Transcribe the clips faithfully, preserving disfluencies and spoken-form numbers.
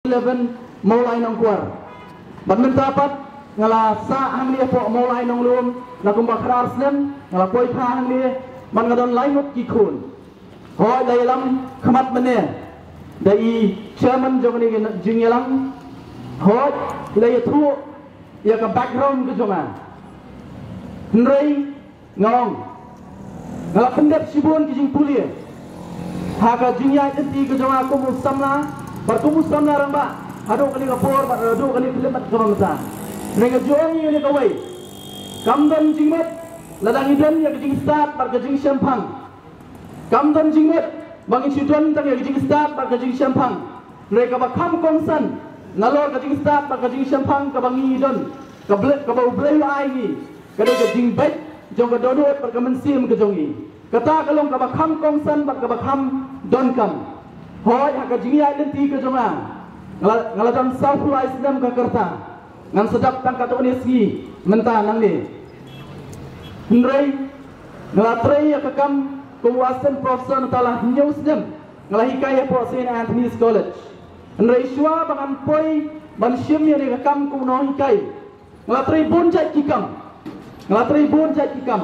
eleven Mawlai Nongkwar. Bad mynta pat nga la sah hangne hapoh Mawlai Nonglum la kumba khadar snem, nga la poi pha hangne, bad nga don lai ngut ki khun. Hooid, la ïalam khmat mynne da i chairman jong kane ka jingïalang. Hooid, la ïathuh ïa ka background ka jong nga. Hynrei nga ong, nga la pyndep shibun ki jingpule ha ka jingïaid lynti ka jong nga kum u samla, bad kum u samla rangbah haduh kane ka por bad haduh kane ka khyllipmat kaba mynta. Hynrei nga ju ong ïa kane kawei, kam don jingmut lada ngi don ïa ka jingstad bad ka jingshemphang. Kam don jingmut ba ngin shu don tang ïa ka jingstad bad ka jingshemphang. Hynrei kaba kham kongsan nalor ka jingstad bad ka jingshemphang kaba ngi don, ka Blei, kaba U Blei u ai ngi, ka dei ka jingbeit jong ka dohnud bad ka mynsiem ka jong ngi. Kata ka long kaba kham kongsan bad kaba kham donkam. Hooid, ha ka jingïaid lynti ka jong nga, nga la, nga la don sawphew lai snem ka rta. Ngan sa dap tang katto katne sngi mynta nangne. Hynrei nga la trei ïa ka kam kum u assistant professor mynta la hynñiew snem. Nga la hikai hapoh Saint Anthony's College. Hynrei shuwa ba ngan poi ban shim ïa kane ka kam kum u nonghikai, nga la trei bun jait ki kam. Nga la trei bun jait ki kam.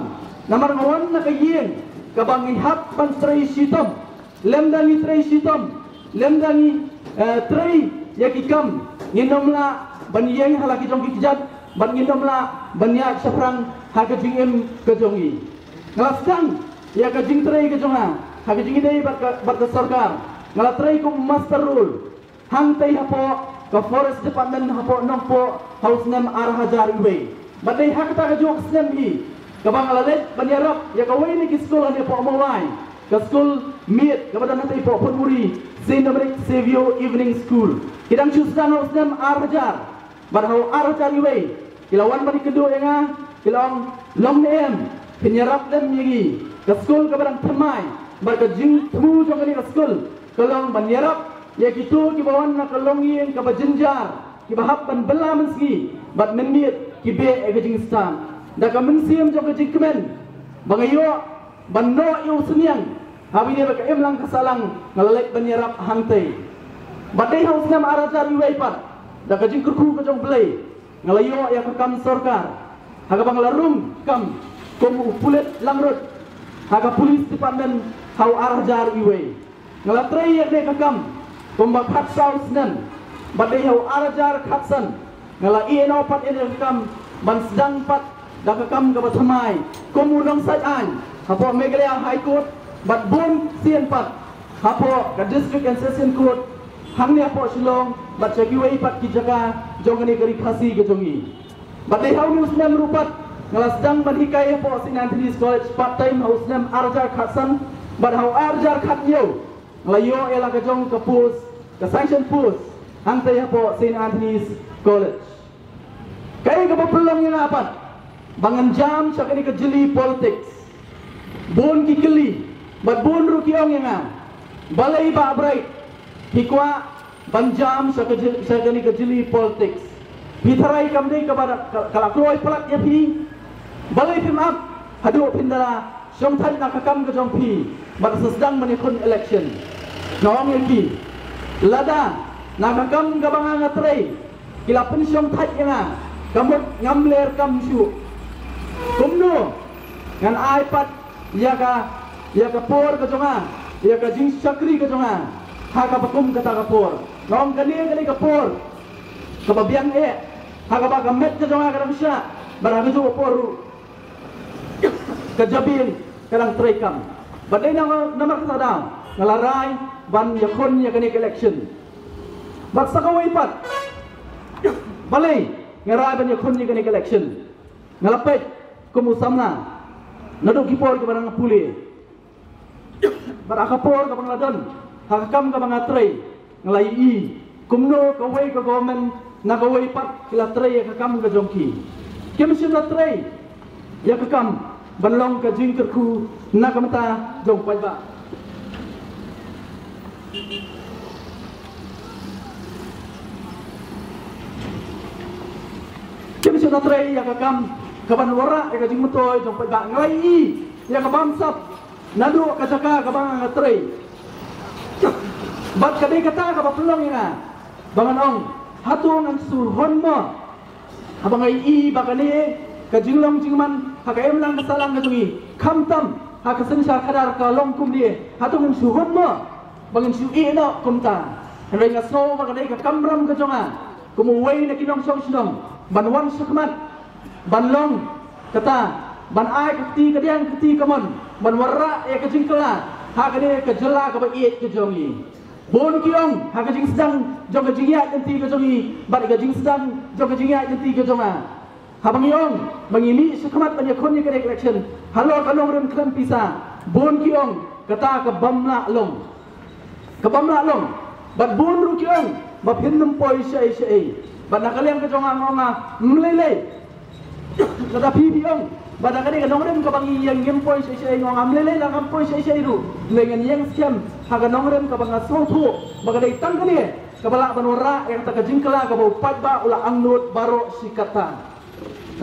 Namar nga wan na ka ïing kaba ngi hap ban trei shitom. Lymda ngi trei shitom, lymda ngi, eh, trei ïa ki kam, ngin ym lah ban ïeng ha la ki jong ki kjat, bad ngin ym lah ban ïaid shaphrang ha ka jingim ka jong ngi. Nga la sdang ïa ka jingtrei ka jong nga ha ka jingïadei bad ka, bad ka sorkar. Nga la trei kum master roll hangtei hapoh ka Forest Department hapoh Nongpoh ha u snem ar hajar wei. Bad dei ha kata ka juh ka snem hi kaba nga la leit ban ïarap ïa kawei na ki skul hangne hapoh Mawlai, ka skul miet kaba don hangtei hapoh Photbury, Saint Dominic Saviour Evening School. Ki dang shu sdang ha u snem ar hajar. Bad ha u ar hajar wei ki la wan ban ïakynduh ïa nga, ki la ong, long ne em phin ïarap lem ïa ngi, ka skul kaba dang thymmai. Bad ka jingthmu jong kane ka skul ka long ban ïarap ïa kito kiba wan na ka longïing kaba jynjar, kiba hap ban bylla mynsngi bad mynmiet ki beh ïa ka jingstad. Da ka mynsiem jong ka jingkmen ba nga ïoh ban noh ïa u syniang, haba ine ba ka imlang ka sahlang, nga la leit ban ïarap hangtei. Bad dei ha u snem ar hajar wei pat, da ka jingkyrkhu ka jong U Blei, nga la ïoh ïa ka kam sorkar ha kaba nga la rung kam kum u pulit langrut ha ka Police Department ha u ar hajar wei. Nga la trei ïa kane ka kam kumba khatsaw snem. Bad dei ha u ar hajar khatsan nga la ïeh noh pat ïa kane ka kam ban sdang pat da ka kam kaba thymmai kum u nongsait aiñ hapoh Meghalaya High Court, bad bun sien pat hapoh ka District and Session Court hangne hapoh Shillong, bad sha kiwei pat ki jaka jong kane ka Ri Khasi ka jong ngi. Bad dei ha une u snem ruh pat nga la sdang ban hikai hapoh Saint Anthony's College part time ha u snem ar hajar khatsan. Bad ha u ar hajar khathynñiew nga la ïoh ïa la ka jong ka post, ka sanction post hangtei hapoh Saint Anthony's College. Kaei kaba pynlong ïa nga pat ba ngan jam sha kane ka jylli politics? Bun ki kylli bad bun ruh ki ong ïa nga, balei Bah Bright phi kwah ban jam sha ka jyl-, sha kane ka jylli politics? Phi tharai kam dei kaba ka, ka la kloi palat ïa phi? Balei phim ap haduh phin da la shongthait na ka kam ka jong phi bad sa sdang ban ïakhun election? Nga ong ïa ki, lada na ka kam kaba nga nga trei ki la pynshongthait ïa nga, ka mut ngam ler kam shuh. Kumno ngan ai pat ïa ka, ïa ka por ka jong nga, ïa ka jingshakri ka jong nga ha kaba kum kata ka por? Nga ong kane, kane ka por kaba biang eh, ha kaba ka met ka jong nga ka dang shah bad ha kajuh ka por ruh ka jabieng ka dang treikam. Bad dei na, namar kata ka daw nga la rai ban ïakhun ïa kane ka election. Bad sa kawei pat, balei nga rai ban ïakhun ïa kane ka election? Nga la peit kum u samla naduh ki por kiba nga pule. Bad ha ka por kaba nga la don ha ka kam kaba nga trei, nga la ïohi kumno kawei ka government na kawei pat ki la trei ïa ka kam ka jong ki. Kim shym la trei ïa ka kam ban long ka jingkyrkhu na ka bynta jong u paidbah. Kim shym la trei ïa ka kam kaban wanrah ïa ka jingmyntoi jong u paidbah. Nga la ïohi ïa ka bamsap naduh ka jaka kaba nga trei. Bad ka dei kata kaba pynlong ïa nga Ba ngan ong, hato ngan shu hun mo? Haba nga ïohi ba kane ka jinglong jingman ha ka imlang ka sahlang ka jong ngi, khamtam ha ka synshar khadar ka long kumne, hato ngan shu hun mo? Ba ngan shu ïeh noh kumta. Hynrei nga sngew ba ka dei ka kamram ka jong nga kum uwei na ki nongshong shnong ban wan shakhmat, ban long kata, ban ai ka kti kadiang kti kamon, ban wanrah ïa ka jingkylla ha kane ka jylla kaba ïeit ka jong ngi. Bun ki ong ha ka jingsdang jong ka jingïaid lynti ka jong ngi bad ka jingsdang jong ka jingïaid lynti ka jong nga, haba ngi ong ba ngi mih shakhmat ban ïakhun ïa kane ka election halor ka nongrim khlem pisa, bun ki ong kata ka bym lah long. Ka bym lah long. Bad bun ruh ki ong ba phin nym poi shaei shaei. Bad na ka liang ka jong nga nga ong nga, ym lei lei. Lada phi phi ong ba da kane ka nongrim kaba ngi ïeng ngim poi shaei shaei, nga ong nga, ym lei lei, la ngam poi shaei shaei ruh, lei ngan ïeng skhem ha ka nongrim kaba nga sngewthuh ba ka dei tang kane kaba lah ban wanrah ïa kata ka jingkylla kaba u paidbah u la angnud baroh shi katta.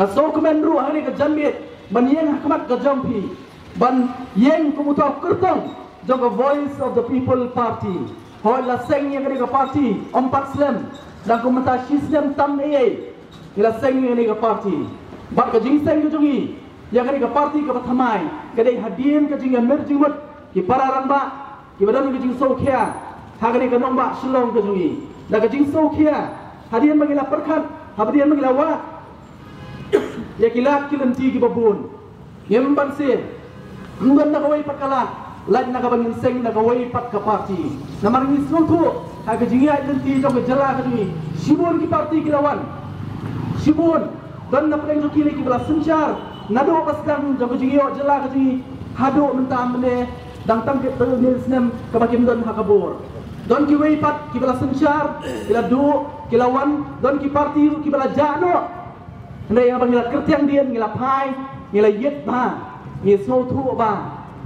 Nga sngewkmen ruh ha kane ka janmiet ban ïeng ha khmat ka jong phi, ban ïeng kum uta u kyrtong jong ka Voice of the People Party. Hooid, la seng ïa kane ka party ym pat slem, dang kum mynta shi snem tam ei ei ngi la seng ïa kane ka party. Bad ka jingseng ka jong ngi ïa kane ka party kaba thymmai ka dei hadien ka jingïamir jingmut ki para rangbah kiba don ka jingsngewkhia ha kane ka nongbah Shillong ka jong ngi. Da ka jingsngewkhia hadien ba ngi la pyrkhat, hadien ba ngi la wad ïa ki lad ki lynti kiba bun. Ngim banse, ym don da kawei pat ka lad lait na kaba ngin seng da kawei pat ka party. Namar ngi sngewthuh ha ka jingïaid lynti jong ka jylla ka jong ngi, shibun ki party ki la wan, shibun. Don na pdeng jong ki lei kiba la synshar naduh ba sdang jong ka jingïoh jylla ka jong ngi haduh mynta mynne, dang tang kit tang kit snem kaba kim don ha ka bor. Don kiwei pat kiba la synshar, ki la duh, ki la wan. Don ki party ruh kiba la jah noh. Hynrei haba ngi la kyrtiang dien, ngi la phai, ngi la ïit bha, ngi sngewthuh ba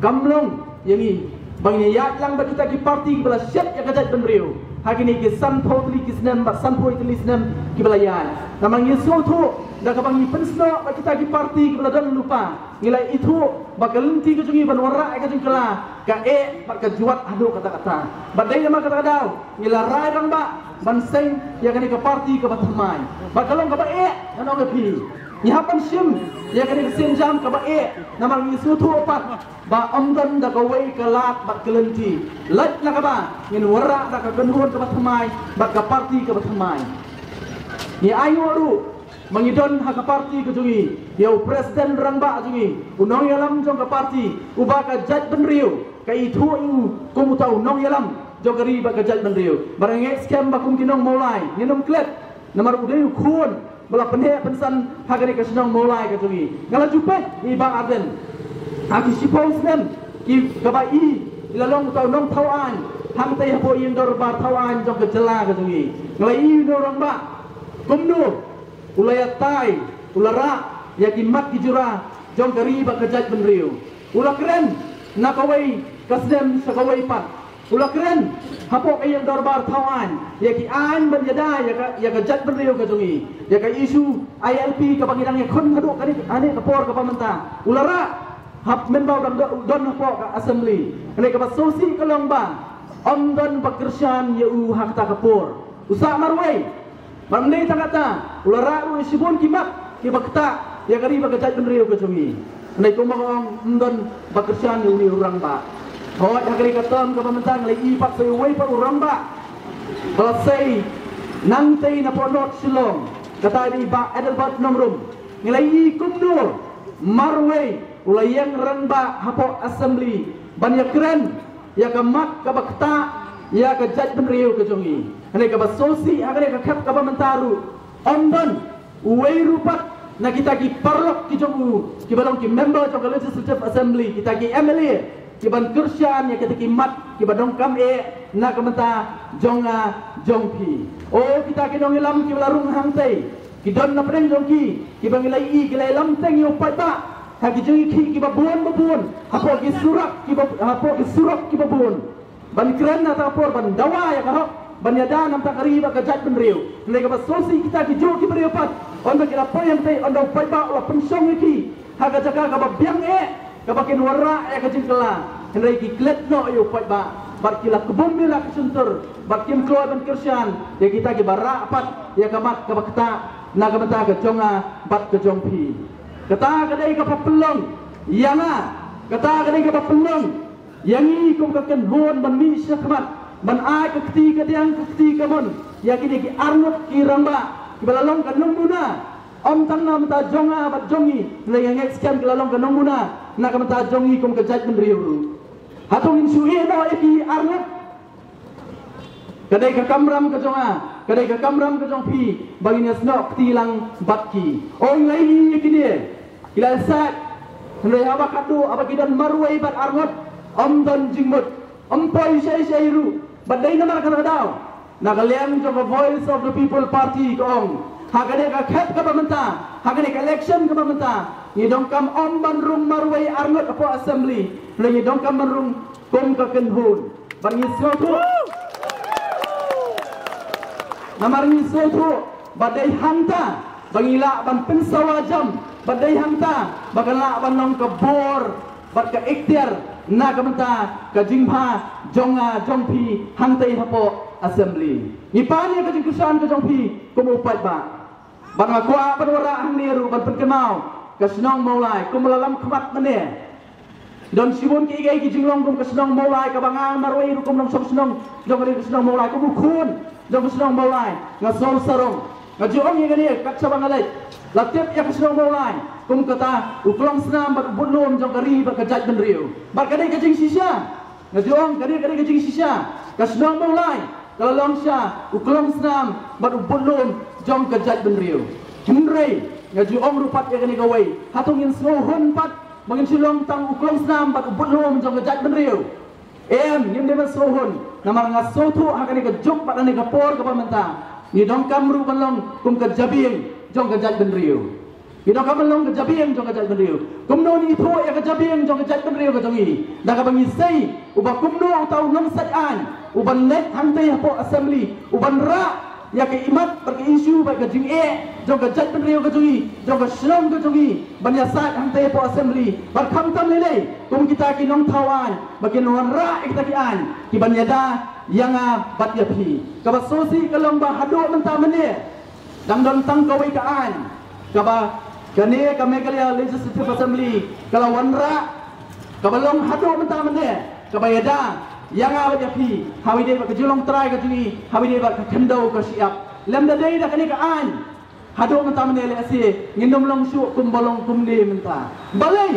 kam long ïa ngi ba ngin ïaid lang bad kita ki party kiba la shet ïa ka jaitbynriew ha kine ki sanphew tylli ki snem bad sanphew tylli snem kiba la ïaid. Namar ngi sngewthuh da kaba ngi pynsnoh bad kita ki party kiba la don lypa, ngi la ithuh ba ka lynti ka jong ngi ban wanrah ïa ka jingkylla ka eh bad ka jwat haduh katta katta. Bad dei namar kata ka daw ngi la rai rangbah ban seng ïa kane ka party kaba thymmai. Bad ka long kaba eh, ngan ong ïa phi, ngi hap ban shim ïa kane ka sienjam kaba eh, namar ngi sngewthuh pat ba ym don da kawei ka lad bad ka lynti lait na kaba ngin wanrah da ka kynhun kaba thymmai bad ka party kaba thymmai. Ngi ainguh ruh ba ngi don ha ka party ka jong ngi ïa u president rangbah jong ngi, u nongïalam jong ka party uba ka jaitbynriew ka ithuh ïa u kum uta u nongïalam jong ka ri bad ka jaitbynriew. Bad nga ngeit skhem ba kum ki nong Mawlai ngin ym klet, namar u dei u khun ba la pynheh pynsan ha kane ka shnong Mawlai ka jong ngi. Nga la ju peit ïa i Bah Ardent ha ki shiphew snem ki kaba i, i la long uta u nongthaw aiñ hangtei hapoh ïing dorbar thaw aiñ jong ka jylla ka jong ngi. Nga la i u nongrangbah kumno u la ïatai, u la rah ïa ki mat ki jura jong ka ri bad ka jaitbynriew. U la kren na kawei ka snem sha kawei pat. U la kren hapoh ka ïing dorbar thaw aiñ ïa ki aiñ ban ïada ïa ka, ïa ka jaitbynriew ka jong ngi, ïa ka issue I L P kaba ngi dang ïakhun haduh kane, kane ka por kaba mynta. U la rah hap mynba u dang do-, don hapoh ka assembly. Kane kaba sngewsih ka long ba ym don ba kyrshan ïa u ha kata ka por. U sah marwei. Bad ym dei tang kata, u la rah ruh ïa shibun ki mat kiba ktah ïa ka ri bad ka jaitbynriew ka jong ngi. Hynrei kumba nga ong, ym don ba kyrshan ïa une u rangbah. Hooid, ha kane ka term kaba mynta ngi la i pat sa uwei pat u rangbah ba la sei nangtei napoh North Shillong, kata dei Bah Adelbert Nongrum. Ngi la i kumno marwei u la ïeng rangbah hapoh assembly ban ïakren ïa ka mat kaba ktah ïa ka jaitbynriew ka jong ngi. Hynrei kaba sngewsih ha kane ka khep kaba mynta ruh, ym don uwei ruh pat na kita ki paralok ki jong u kiba long ki member jong ka Legislative Assembly, kita ki M L A, kiban kyrshan ïa kita ki mat kiba donkam eh na ka bynta jong nga jong phi. O kita ki nongïalam kiba la rung hangtei, ki don na pdeng jong ki kiba ngi la i ki la ïalam teng ïa u paidbah ha ki jingïakhih kiba bun ba bun, hapoh ki surok kiba, hapoh ki surok kiba bun, ban kren na kata ka por ban dawa ïa ka hok ban ïada na ka bynta ka ri bad ka jaitbynriew. Hynrei kaba sngewsih kita kijuh ki briew pat, ynda ki la poi hangtei, ynda u paidbah u la pynshong ïa ki ha ka jaka kaba biang eh, kaba kin wanrah ïa ka jingkylla, hynrei ki klet noh ïa u paidbah. bad ki la kbum ïa la ka shyntur bad kim kloi ban kyrshan ïa kita kiba rah pat ïa ka mat kaba ktah na ka bynta ka jong nga bad ka jong phi. Kata ka dei kaba pynlong ïa nga, kata ka dei kaba pynlong ïa ngi kum ka kynhun ban mih shakhmat ban ai ka kti kadiang ka kti kamon ïa kine ki arngut ki rangbah kiba la long ka nongmuna. Ym tang na bynta jong nga bad jong ngi, hynrei nga ngeit skhem ki la long ka nongmuna na ka bynta jong ngi kum ka jaitbynriew ruh. Hato ngin shu ïeh noh ïa ki arngut? Ka dei ka kamram ka jong nga, ka dei ka kamram ka jong phi ba ngin ïasnoh kti lang bad ki. Ong lai ïa kine ki la sat, hynrei haba khadduh haba ki don marwei bad arngut, ym don jingmut, ym poi shai shai ruh. Bad dei namar kata ka daw na ka liang jong ka Voice of the People Party ka ong, ha kane ka khep kaba mynta, ha kane ka election kaba mynta, ngi donkam ym ban rung marwei arngut hapoh assembly, hynrei ngi donkam ban rung kum ka kynhun. Bad ngi sngewthuh, namar ngi sngewthuh ba dei hangta ba ngi lah ban pynsawa jam, ba dei hangta ba kan lah ban long ka bor bad ka ikhtiar na ka bynta ka jingbha jong nga jong phi hangtei hapoh assembly. Ngi pan ïa ka jingkyrshan ka jong phi kum u paidbah. Bad nga kwah ban wanrah hangne ruh ban pynkynmaw ka shnong Mawlai kum la lam khmat mynne. Don shibun kiei kiei ki jinglong kum ka shnong Mawlai kaba nga marwei ruh kum nongshong shnong jong ka shnong Mawlai, kum u khun jong ka shnong Mawlai, nga sngewsarong. Nga ju ong ïa kane kat shaba nga leit, la tip ïa ka shnong Mawlai kum kata u klongsnam bad u budlum jong ka ri bad ka jaitbynriew. Bad ka dei ka jingshisha. Nga ju ong ka dei, ka dei ka jingshisha. Ka shnong Mawlai ka la long sha u klongsnam bad u budlum jong ka jaitbynriew. Hynrei nga ju ong ruh pat ïa kane kawei, hato ngin sngewhun pat ba ngin shu long tang u klongsnam bad u budlum jong ka jaitbynriew? Em, ngim dei ban sngewhun, namar nga sngewthuh ha kane ka juk bad ha kane ka por kaba mynta ngi donkam ruh ban long kum ka jabieng jong ka jaitbynriew. Ngi donkam ban long ka jabieng jong ka jaitbynriew. Kumno ngi ithuh ïa ka jabieng jong ka jaitbynriew ka jong ngi? Da kaba ngi sei uba kumno uta u nongsait aiñ uban leit hangtei hapoh assembly uban rah ïa ka imat bad ka issue bad ka jingeh jong ka jaitbynriew ka jong ngi, jong ka shnong ka jong ngi, ban ïasaid hangtei hapoh assembly. Bad khamtam lei lei kum kita ki nongthaw aiñ ba kin wanrah ïa kita ki aiñ kiban ïada ïa nga bad ïa phi. Kaba sngewsih ka long ba haduh mynta mynne dang don tang kawei ka aiñ kaba kane ka Meghalaya Legislative Assembly ka la wanrah, kaba long haduh mynta mynne kaba ïada ïa nga bad ïa phi ha kaba ïadei bad ka jinglong trai ka jong ngi, ha kaba ïadei bad ka khyndew ka shyiap. Lymda dei da kane ka aiñ, haduh mynta mynne lehse ngin ym long shuh kumba long kumne mynta. Balei?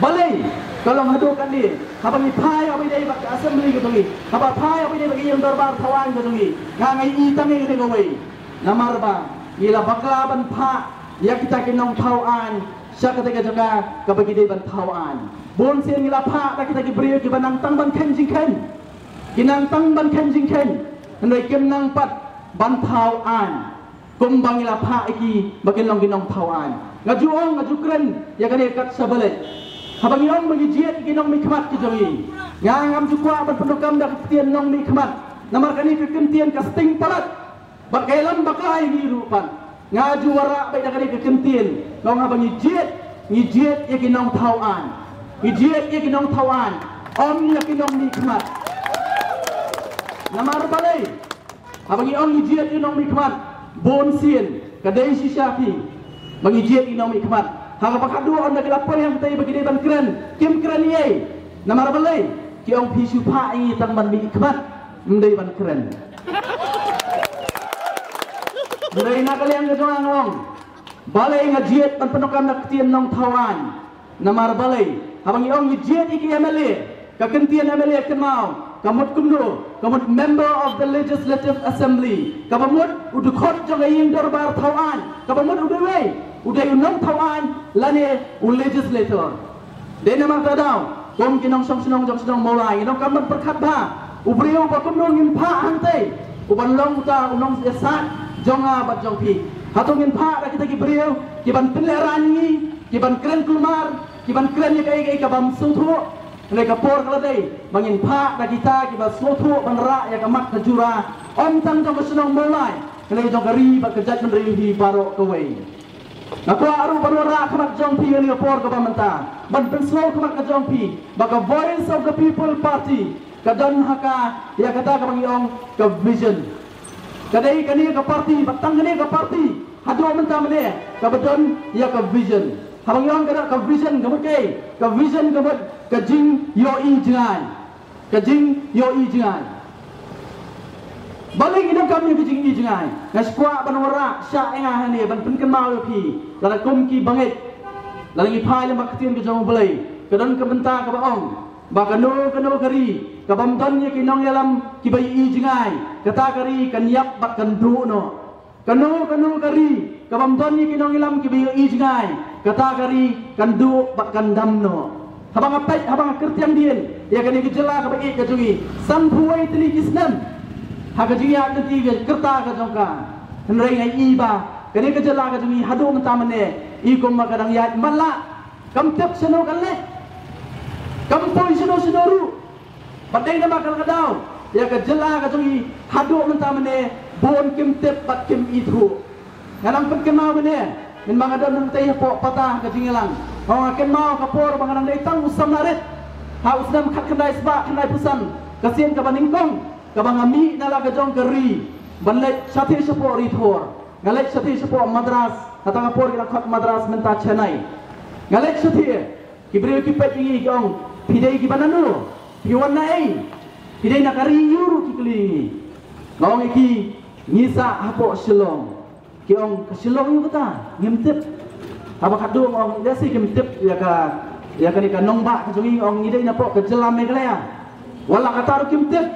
Balei ka long haduh katne? Haba ngi phai ha kaba ïadei bad ka assembly ka jong ngi, haba phai ha kaba ïadei bad ka ïing dorbar thaw aiñ ka jong ngi, nga nga ïohi tang ïa kane kawei. Namar ba ngi la bakla ban phah ïa kita ki nongthaw aiñ sha kata ka jaka kaba ki dei ban thaw aiñ. Bun sien ngi la phah da kita ki briew kiba nang tang ban kheiñ jingkheiñ. Ki nang tang ban kheiñ jingkheiñ, hynrei kim nang pat ban thaw aiñ kumba ngi la phah ïa ki ba kin long ki nongthaw aiñ. Nga ju ong, nga ju kren ïa kane kat shaba leit. Haba ngi ong ba ngi jied ïa ki nongmihkhmat ki jong ngi, nga ngam ju kwah ban pyndonkam da ka ktien nongmihkhmat, namar kane ka ktien ka sting palat. Bad ka ïalam bakla ïa ngi ruh pat. Nga ju wanrah beit da kane ka ktien, nga ong haba ngi jied, ngi jied ïa ki nongthaw aiñ. Ngi jied ïa ki nongthaw aiñ, ym ïa ki nongmihkhmat. Namar balei? Haba ngi ong ngi jied ïa ki nongmihkhmat, bun sien ka dei shisha phi ba ngi jied ïa ki nongmihkhmat. Ha kaba khadduh ynda ki la poi hangtei ba ki dei ban kren, kim kren ei ei. Namar balei? Ki ong phi shu phah ïa ngi tang ban mihkhmat, ym dei ban kren. Hynrei na ka liang ka jong nga nga ong, balei nga jied ban pyndonkam da ka ktien nongthaw aiñ? Namar balei? Haba ngi ong ngi jied ïa ki M L A, ka ktien M L A kynmaw ka mut kumno? Ka mut Member of the Legislative Assembly, kaba mut u dkhot jong ka ïing dorbar thaw aiñ, kaba mut u dei uwei, u dei u nongthaw aiñ lane u legislator. Dei namar kata daw kum ki nongshong shnong jong shnong Mawlai ngi donkam ban pyrkhat bha u briew ba kumno ngin phah hangtei uban long uta u nongïasaid jong nga bad jong phi. Hato ngin phah da kita ki briew kiban pynlehrain ïa ngi, kiban kren kulmar, kiban kren ïa kaei kaei ka bym sngewthuh? Hynrei ka por ka la dei ba ngin phah da kita kiba sngewthuh ban rah ïa ka mat ka jura, ym tang jong ka shnong Mawlai hynrei jong ka ri bad ka jaitbynriew hi baroh kawei. Nga kwah ruh ban wanrah khmat jong phi ha kane ka por kaba mynta ban pynsngew khmat ka jong phi ba ka Voice of the People Party Ka don ha ka, ïa kata kaba ngi ong ka vision. Ka dei kane ka party, ba tang kane ka party haduh mynta mynne kaba don ïa ka vision. Haba ngi ong ka don ka vision ka mut kaei? Ka vision ka mut ka jingïohi jngai. Ka jingïohi jngai. Balei ngi donkam ïa ka jingïohi jngai? Nga sngewkwah ban wanrah sha ïa nga hangne ban pynkynmaw ïa phi, lada kum ki bangeit, lada ngi phai lem bad ka ktien ka jong U Blei, ka don ka bynta kaba ong ba kano kano ka ri kabym don ïa ki nongïalam kiba ïohi jngai, kata ka ri kan ïap bad kan duh noh. Kano kano ka ri kabym don ïa ki nongïalam kiba ïohi jngai, kata ka ri kan duh bad kan dam noh. Haba nga peit, haba nga kyrtiang dien ïa kane ka jylla kaba ïeit ka jong ngi, sanphew wei tylli ki snem ha ka jingïaid lynti ka rta ka jong ka. Hynrei nga i ba kane ka jylla ka jong ngi haduh mynta mynne i kumba ka dang ïaid matlah. Kam tip shano kan leit, kam poi shano shano ruh. Bad dei namar kata ka daw ïa ka jylla ka jong ngi haduh mynta mynne bun kim tip bad kim ithuh. Nga nang pynkynmaw mynne, mynba nga don hangtei hapoh pata ka jingïalang, nga kynmaw ka por ba nga dang dei tang u samla rit ha u snem khatkhyndai spah khyndaiphew san, ka sien kaba nyngkong kaba nga mih na la ka jong ka ri ban leit shathie shapoh Ri Thor. Nga leit shathie shapoh Madras, kata ka por ki la khot Madras, mynta Chennai. Nga leit shathie, ki briew ki peit ïa ngi ki ong, "Phi dei kiba nano? Phi wan na ei? Phi dei na ka ri aiu ruh?" ki kylli ïa ngi. Nga ong ïa ki, "Ngi sah hapoh Shillong." Ki ong, "Ka Shillong aiu kata? Ngim tip." Haba khatduh nga ong, "Lehse kim tip ïa ka, ïa kane ka nongbah ka jong ngi." Nga ong, "Ngi dei napoh ka jylla Meghalaya." Wat la kata ruh kim tip.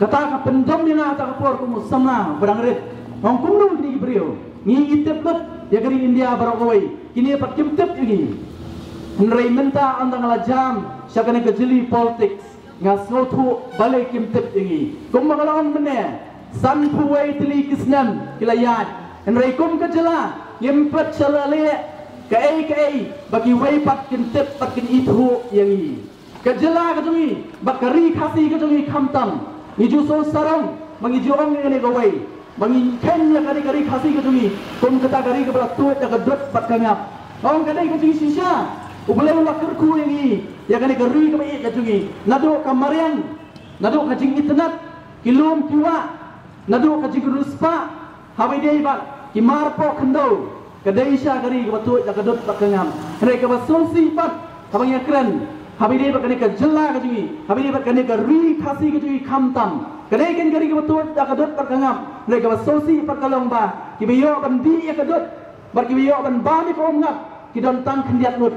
Kata ka pyndom ïa nga ha kata ka por kum u samla ba dang rit. Nga ong, "Kumno kine ki briew? Ngi ngi tip lut ïa ka ri India baroh kawei, kine pat kim tip ïa ngi." Hynrei mynta ynda nga la jam sha kane ka jylli politics, nga sngewthuh balei kim tip ïa ngi. Kumba nga la ong mynne, sanphew wei tylli ki snem ki la ïaid, hynrei kum ka jylla ngim pat shah leh kaei kaei ba kiwei pat kin tip bad kin ithuh ïa ngi. Ka jylla ka jong ngi bad ka ri Khasi ka jong ngi khamtam, ngi ju sngewsarong ba ngi ju ong ïa kane kawei, ba ngi kheiñ ïa kane ka ri Khasi ka jong ngi kum kata ka ri kaba la tuid da ka dud bad ka ngap. Nga ong ka dei ka jingshisha. U Blei u la kyrkhu ïa ngi ïa kane ka ri kaba ïeit ka jong ngi, naduh ka mariang, naduh ka jingitynnad, ki lum ki wah, naduh ka jingriewspah, haba ïadei bad ki mar poh khyndew, ka dei shisha ka ri kaba tuid da ka dud bad ka ngap. Hynrei kaba sngewsih pat, haba ngi ïakren, haba ïadei bad kane ka jylla ka jong ngi, haba ïadei bad kane ka ri Khasi ka jong ngi khamtam, ka dei kane ka ri kaba tuid da ka dud bad ka ngap. Hynrei kaba sngewsih pat ka long ba kiba ïoh ban dih ïa ka dud bad kiba ïoh ban bam ïa ka umngap ki don tang khyndiat ngut.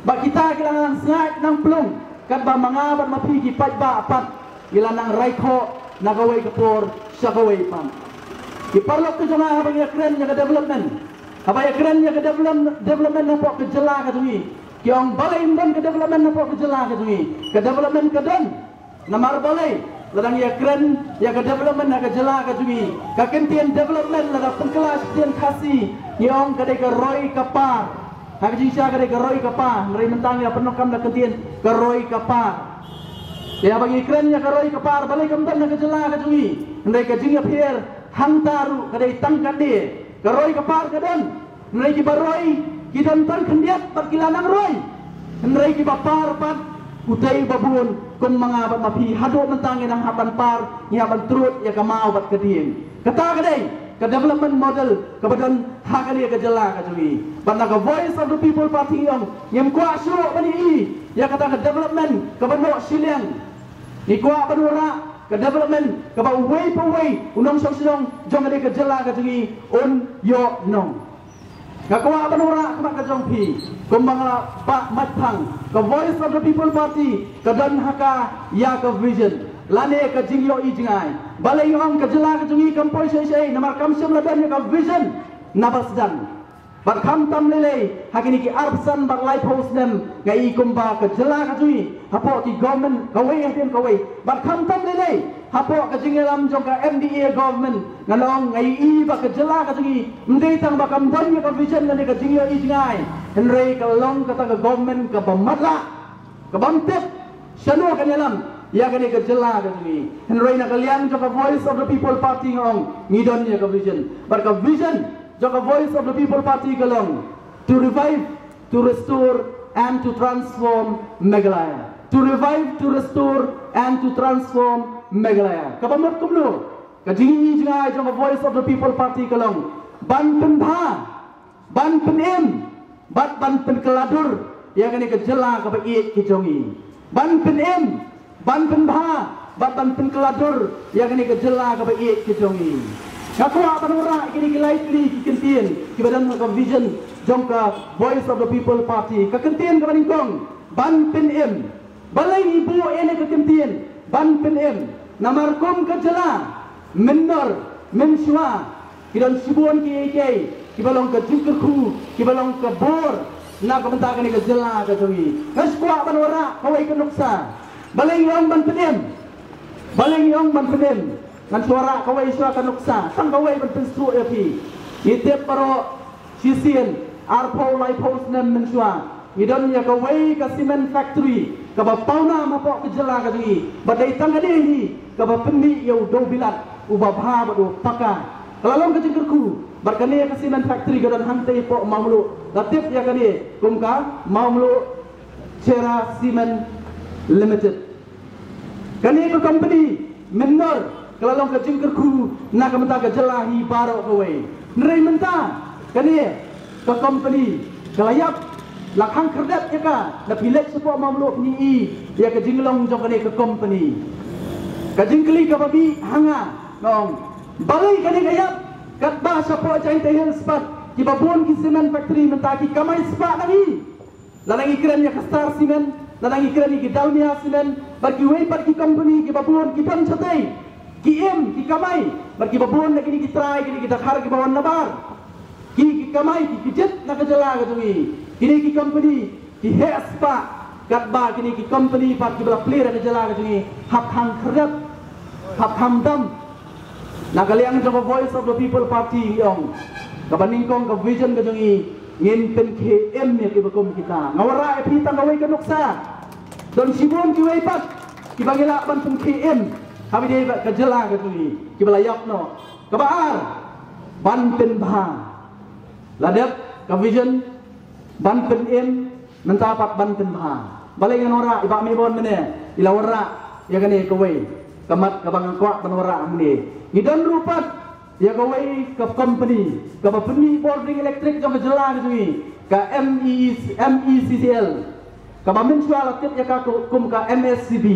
Bad kita ki la nang sngaid nang plung katba ma nga bad ma phi ki paidbah pat ngi la nang raikhoh na kawei ka por sha kawei pat. Ki paralok ki jong nga, haba ngi ïakren ïa ka development, haba ïakren ïa ka develop-, development hapoh ka jylla ka jong ngi, ki ong balei ym don ka development hapoh ka jylla ka jong ngi. Ka development ka don. Namar balei? Lada ngi ïakren ïa ka development ha ka jylla ka jong ngi, ka kyntien development lada pynkylla sha ka ktien Khasi ngi ong ka dei ka roi ka par. Ha ka jingshisha ka dei ka roi ka par, hynrei mynta ngi la pyndonkam da ka kyntien ka roi ka par. Te haba ngi kren ïa ka roi ka par, balei kam don ha ka jylla ka jong ngi? Hynrei ka jingïapher hangta ruh ka dei tang katne. Ka roi ka par ka don, hynrei kiba roi ki don tang khyndiat bad ki la nang roi. Hynrei kiba par pat, utei ba bun kum ma nga bad ma phi, haduh mynta ngi nang hap ban par, ngi hap ban trud ïa ka maw bad ka dieng. Kata ka dei ka development model kaba don ha kane ka jylla ka jong ngi. Bad na ka Voice of the People Party ngi ong, ngim kwah shuh ban ïohi ïa kata ka development kaba noh shiliang. Ngi kwah ban wanrah ka development kaba uwei pa uwei u nongshong shnong jong kane ka jylla ka jong ngi un ïoh nong. Nga kwah ban wanrah khmat ka jong phi, kumba nga la bah mait thang, ka Voice of the People Party ka don ha ka ïa ka vision lane ka jingïohi jngai. Balei ngi ong ka jylla ka jong ngi kam poi shaei shaei? Namar kam shym la don ïa ka vision na ba sdang. Bad khamtam lei lei ha kine ki arphew san bad laiphew snem, nga i kumba ka jylla ka jong ngi hapoh ki government kawei hadien kawei, bad khamtam lei lei hapoh ka jingïalam jong ka M D A government, nga ong, nga i ba ka jylla ka jong ngi ym dei tang ba kam don ïa ka vision lane ka jingïohi jngai, hynrei ka long kata ka government kaba matlah, kaba ym tip shano kan ïalam ïa kane ka jylla ka jong ngi. Hynrei na ka liang jong ka Voice of the People Party nga ong, ngi don ïa ka vision. Bad ka vision jong ka Voice of the People Party ka long to revive, to restore and to transform Meghalaya. To revive, to restore and to transform Meghalaya. Kaba mut kumno, ka jingïohi jngai jong ka Voice of the People Party ka long ban pynbha, ban pynim bad ban pynkylla dur ïa kane ka jylla kaba ïeit ka jong i. Ban pynim, ban pynbha bad ban pynkylla dur ïa kane ka jylla kaba ïeit ka jong i. Nga kwah ban wanrah ïa kine ki lai tylli ki kyntien kiba don ha ka vision jong ka Voice of the People Party. Ka kyntien kaba nyngkong, ban pynim. Balei ngi buh ïa kane ka kyntien ban pynim? Namar kum ka jylla, mynnor mynshuwa, ki don shibun kiei kiei kiba long ka jingkyrkhu, kiba long ka bor na ka bynta kane ka jylla ka jong i. Nga shu kwah ban wanrah kawei ka nuksa. Balei ngi ong ban pynim? Balei ngi ong ban pynim? Ngan shu wanrah kawei shuwa ka nuksa, tang kawei ban pynsngewthuh ïa phi. Ngi tip baroh, shisien arphew laiphew snem mynshuwa, ngi don ïa kawei ka cement factory kaba pawnam hapoh ka jylla ka jong i, bad dei tang kane hi kaba pynmih ïa u dewbilat uba bha bad u paka. Ka la long ka jingkyrkhu bad kane ka cement factory ka don hangtei hapoh Mawmluh, la tip ïa kane kum ka Mawmluh Cherra Cement Limited. Kane ka company mynnor ka la long ka jingkyrkhu na ka bynta ka jylla hi baroh kawei. Hynrei mynta kane ka company ka la ïap, la khang khyrdep ïa ka. Lada phi leit shapoh Mawmluh phin ïohi ïa ka jinglong jong kane ka company. Ka jingkylli kaba mih ha nga, nga ong, balei kane ka ïap? Katba shapoh Jaintia Hills pat kiba bun ki cement factory mynta ki kamai spah na ngi. Lada ngi kren ïa ka Star Cement, lada ngi kren ïa ki Dalmia Cement bad kiwei pat ki company kiba bun, ki don shatei, ki im, ki kamai. Bad kiba bun na kine ki trai, kine ki dkhar kiba wan nabar, ki, ki kamai, ki kjit na ka jylla ka jong i. Kine ki company ki heh spah, katba kine ki company pat kiba la plie na ka jylla ka jong i hap khang khyrdep, hap kham dam. Na ka liang jong ka Voice of the People Party ngi ong, kaba nyngkong ka vision ka jong i, ngin pynkhie im ïa kiba kum kita. Nga wanrah ïa phi tang kawei ka nuksa. Don shibun kiwei pat kiba ngi lah ban pynkhie im ha kaba ïadei bad ka jylla ka jong i, kiba la ïap noh. Kaba ar, ban pynbha. La dep ka vision ban pynim, mynta pat ban pynbha. Balei ngan wanrah? I Bah Mehbon mynne i la wanrah ïa kane kawei ka mat kaba nga kwah ban wanrah hangne. Ngi don ruh pat ïa kawei ka company kaba pynmih bording elektrik jong ka jylla ka jong i, ka M E, M E C C L, kaba mynshuwa la tip ïa ka kum ka M S C B.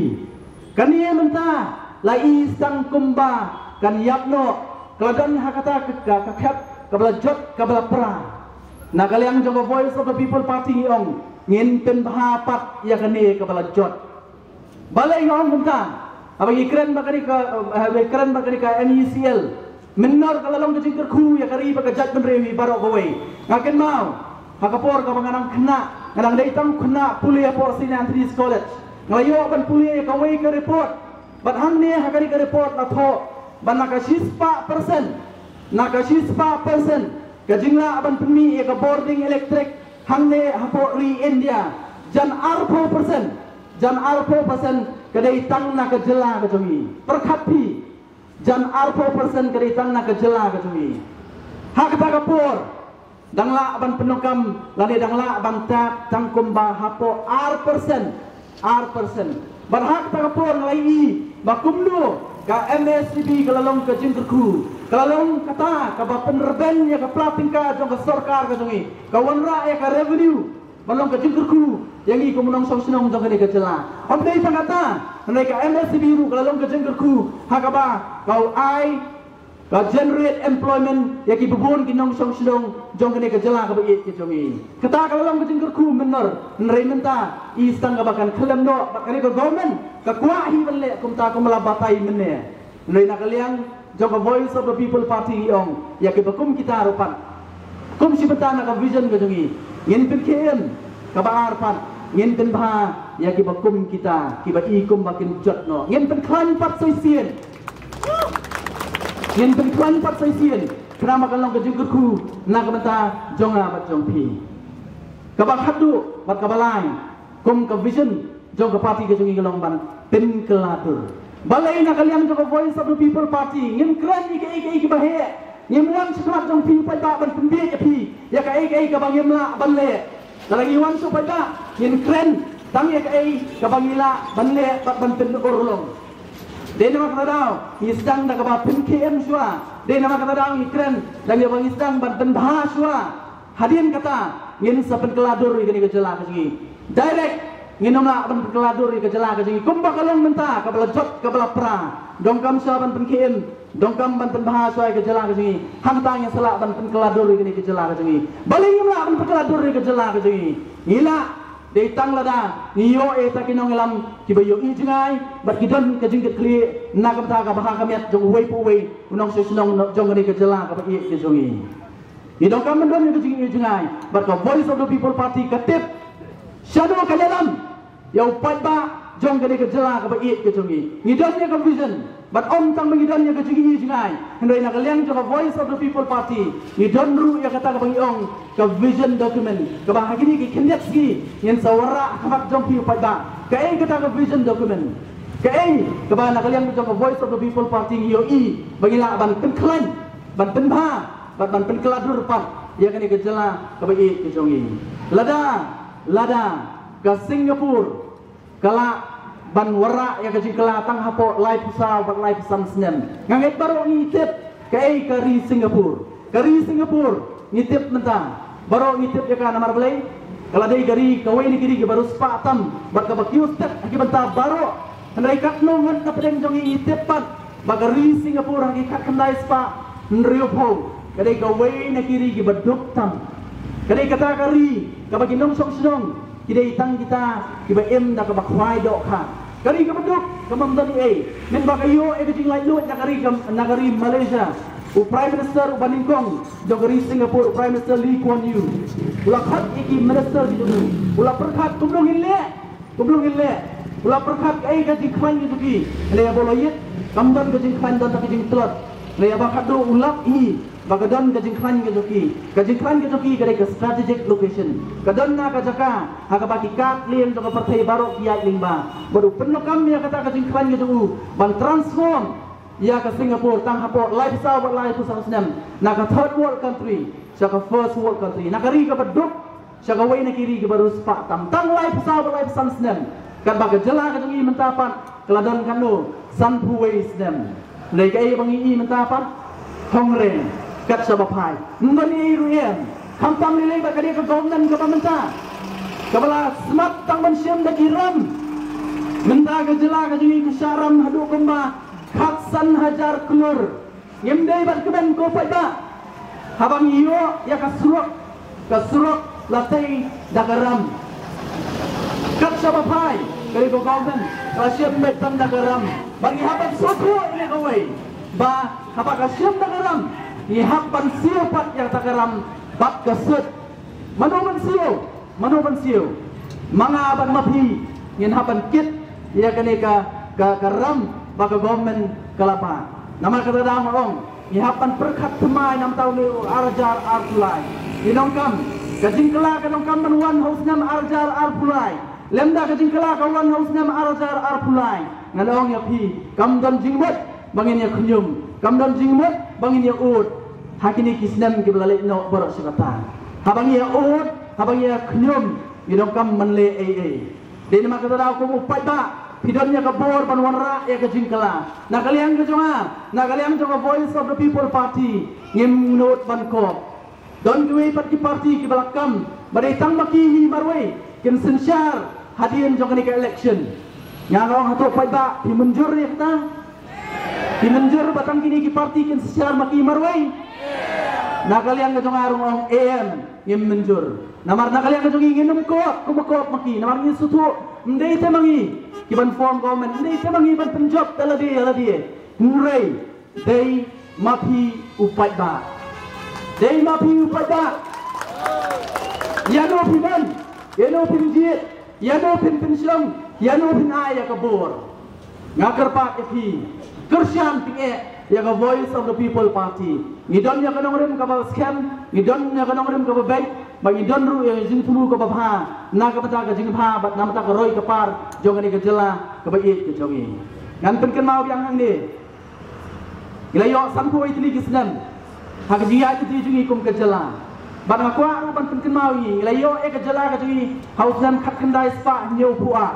Kane mynta la i tang kumba kan ïap noh. Ka la don ha kata ka, ka, ka khep kaba la jot, kaba la pra. Na ka liang jong ka Voice of the People Party ngi ong, ngin pynbha pat ïa kane kaba la jot. Balei nga ong kumta? Haba ngi kren bad kane ka, eh, haba ngi kren bad kane ka M E C L, mynnor ka la long ka jingkyrkhu ïa ka ri bad ka jaitbynriew hi baroh kawei. Nga kynmaw ha ka por kaba nga dang khynnah, nga dang dei tang khynnah pule hapoh Saint Anthony's College, nga la ïoh ban pule ïa kawei ka report. Bad hangne ha kane ka report la thoh ba na ka shispah percent, na ka shispah percent ka jinglah ban pynmih ïa ka bording elektrik hangne hapoh ri India, jan arphew percent, jan arphew percent ka dei tang na ka jylla ka jong i. Pyrkhat phi, jan arphew percent ka dei tang na ka jylla ka jong i. Ha kata ka por, dang lah ban pyndonkam lane dang lah ban tap tang kumba hapoh ar percent, ar percent. Bad ha kata ka por nga la ïohi ba kumno ka M S C B ka la long ka jingkyrkhu, ka la long kata kaba pynrben ïa ka pla tyngka jong ka sorkar ka jong i, ka wanrah ïa ka revenue ban long ka jingkyrkhu ïa ngi kum u nongshong shnong jong kane ka jylla. Ym dei tang kata, hynrei ka M S C B ruh ka la long ka jingkyrkhu ha kaba ka u ai, ka generate employment ïa kiba bun ki nongshong shnong jong kane ka jylla kaba ïeit ka jong i. Kata ka la long ka jingkyrkhu mynnor, hynrei mynta i tang kaba kan khyllem noh bad kane ka government ka kwah hi ban leh kumta kumba la batai mynne. Hynrei na ka liang jong ka Voice of the People Party ngi ong ïa kiba kum kita ruh pat, kum shi bynta na ka vision ka jong i, ngin pynkhie im. Kaba ar pat, ngin pynbha ïa kiba kum kita, kiba i kumba kin jot noh. Ngin pynkhlaiñ pat sa shisien. Ngin pynkhlaiñ pat sa shisien. Khnang ba kan long ka jingkyrkhu na ka bynta jong nga bad jong phi. Kaba khatduh bad kaba lai, kum ka vision jong ka party ka jong ngi ka long ban pynkylla dur. Balei na ka liang jong ka Voice of the People Party ngim kren ïa kaei kaei kiba heh? Ngim wan sha khmat jong phi paidbah ban pynbieit ïa phi ïa kaei kaei kaba ngim lah ban leh. Lada ngi wan sha paidbah ngin kren Tang ïa kaei kaba ngi lah ban leh bad ban pynurlong. Dei namar kata daw ngi sdang da kaba pynkhie em shuwa. Dei namar kata daw ngi kren da ïa ba ngi sdang ban pynbha shuwa. Hadien kata ngin sa pynkylla dur ïa kane ka jylla ka jong ngi. Direct ngin ym lah ban pynkylla dur ïa ka jylla ka jong ngi kumba ka long mynta, kaba la jot kaba la pra. Donkam shuwa ban pynkhie em, donkam ban pynbha shuwa ïa ka jylla ka jong ngi. Hangta ngin sa lah ban pynkylla dur ïa kane ka jylla ka jong ngi. Balei ngim lah ban pynkylla dur ïa ka jylla ka jong ngi? Ngi lah dei tang lada ngi ïoh ïa kita ki nongïalam kiba ïohi jngai bad ki don ka jingkitkhlieh na ka bynta ka bha ka miat jong uwei pa uwei u nongshong shnong jong kane ka jylla kaba ïeit ka jong ngi. Ngi donkam ban don ïa ka jingïohi jngai bad ka Voice of the People Party ka tip shano ka ïalam ïa u paidbah jong kane ka jylla kaba ïeit ka jong ngi. Ngi don ïa ka vision bad ym tang ba ngi don ïa ka jingïohi jngai, hynrei na ka liang jong ka Voice of the People Party ngi don ruh ïa kata kaba ngi ong ka vision document, kaba ha kine ki khyndiat sngi ngin sa wanrah ha khmat jong phi u paidbah. Kaei kata ka vision document? Kaei kaba na ka liang jong ka Voice of the People Party ngi ïohi ba ngi lah ban pynkhlaiñ, ban pynbha bad ban pynkylla dur pat ïa kane ka jylla kaba ïeit ka jong ngi? Lada, lada ka Singapore ka lah ban wanrah ïa ka jingkylla tang hapoh laiphew saw bad laiphew san snem. Nga ngeit baroh ngi tip kaei ka ri Singapore. Ka ri Singapore ngi tip mynta, baroh ngi tip ïa ka namar balei? Ka la dei ka ri, kawei na ki ri kiba riewspah tam bad kaba kiew stet ha ki bynta baroh. Hynrei katno ngut na pdeng jong ngi ngi tip pat ba ka ri Singapore ha ki khatkhyndai spah hynriewphew ka dei kawei na ki ri kiba duk tam. Ka dei kata ka ri kaba ki nongshong shnong ki dei tang kita kiba im da kaba khwai dohkha. Ka ri kaba duk, kaba ym don ei ei. Mynba ka ïoh ïa ka jinglaitluid na ka ri, na ka ri Malaysia, u Prime Minister uba nyngkong jong ka ri Singapore, u Prime Minister Lee Kuan Yew, u la khot ïa ki minister ki jong u, u la pyrkhat kumno ngin leh, kumno ngin leh. U la pyrkhat kaei ka jingkhlaiñ ka jong ki. Lei ba u la ïit, kam don ka jingkhlaiñ, don tang ka jingtlot. Lei ba khadduh u lap hi ba ka don ka jingkhlaiñ ka jong ki. Ka jingkhlaiñ ka jong ki ka dei ka strategic location. Ka don na ka jaka ha kaba ki kad lieng jong ka pyrthei baroh ki ïaid lyngba. Bad u pyndonkam ïa kata ka jingkhlaiñ ka jong u ban transform ïa ka Singapore tang hapoh laiphew saw bad laiphew san snem, na ka third world country sha ka first world country, na ka ri kaba duk sha kawei na ki ri kiba riewspah tam. Tang laiphew saw bad laiphew san snem. Katba ka jylla ka jong ngi mynta pat ka la don katno, sanphew wei snem. Lei kaei ba ngi i mynta pat? Hynrei kat shaba phai, ym don ei ruh em. Khamtam lei lei ba ka dei ka government kaba mynta kaba la smat tang ban shim da ki ram. Mynta ka jylla ka jong ngi ka shah ram haduh kumba khatsan hajar klur. Ngim dei ban kmen ko paidbah. Haba ngi ïoh ïa ka surok, ka surok la tei da ka ram. Kat shaba phai ka dei ka government ka la shim beit tang da ka ram. Ba ngi hap ban sngewthuh ïa kawei ba haba ka shim da ka ram, ngi hap ban siew pat ïa kata ka ram bad ka sut. Mano ban siew? Mano ban siew? Ma nga bad ma phi ngin hap ban kit ïa kane ka, ka, ka ram ba ka government ka la pah. Namar kata da nga ong ngi hap ban pyrkhat thymmai namar une u ar hajar arphew lai. Ngi donkam ka jingkylla, ka donkam ban wan ha u snem ar hajar arphew lai. Lymda ka jingkylla ka wan ha u snem ar hajar arphew lai, ngan ong ïa phi, kam don jingmut ba ngin ïa khñium, kam don jingmut ba ngin ïa ud ha kine ki snem kiba la leit noh baroh shi katta. Haba ngi ïa ud, haba ngi ïa khñium, ngi donkam ban leh ei ei. Dei namar kata daw kum u paidbah phi don ïa ka bor ban wanrah ïa ka jingkylla. Na ka liang ka jong nga, na ka liang jong ka Voice of the People Party, ngim nud ban kop. Don kiwei pat ki party kiba la kam ba dei tang ma ki hi marwei kin synshar hadien jong kane ka election. Nga ong hato paidbah phi mynjur ïa kata? Phi mynjur ba tang kine ki party kin synshar ma ki marwei? Na ka liang ka jong nga ruh nga ong em, ngim mynjur. Namar na ka liang ka jong ngi ngin ym kop, kum kop ma ki, namar ngi sngewthuh ym dei te ma ngi ki ban form government, ym dei te ma ngi ban pynjop da lade ïa lade. Hynrei dei ma phi u paidbah. Dei ma phi u paidbah. Ïano phi don, ïano phin jied, ïano phin pynslem, ïano phin ai ïa ka bor. Nga kyrpad ïa phi, kyrshan phin eh ïa ka Voice of the People Party. Ngi don ïa ka nongrim kaba skhem, ngi don ïa ka nongrim kaba beit, bad ngi don ruh ïa ka jingthmu kaba bha na ka bynta ka jingbha bad na ka bynta ka roi ka par jong kane ka jylla kaba ïeit ka jong ngi. Ngan pynkynmaw biang hangne. Ngi la ïoh sanphew wei tylli ki snem ha ka jingïaid lynti jong ngi kum ka jylla. Bad nga kwah ruh ban pynkynmaw ïa ngi, ngi la ïoh ïa ka jylla ka jong ngi ha u snem khatkhyndai spah hynñiewphew ar.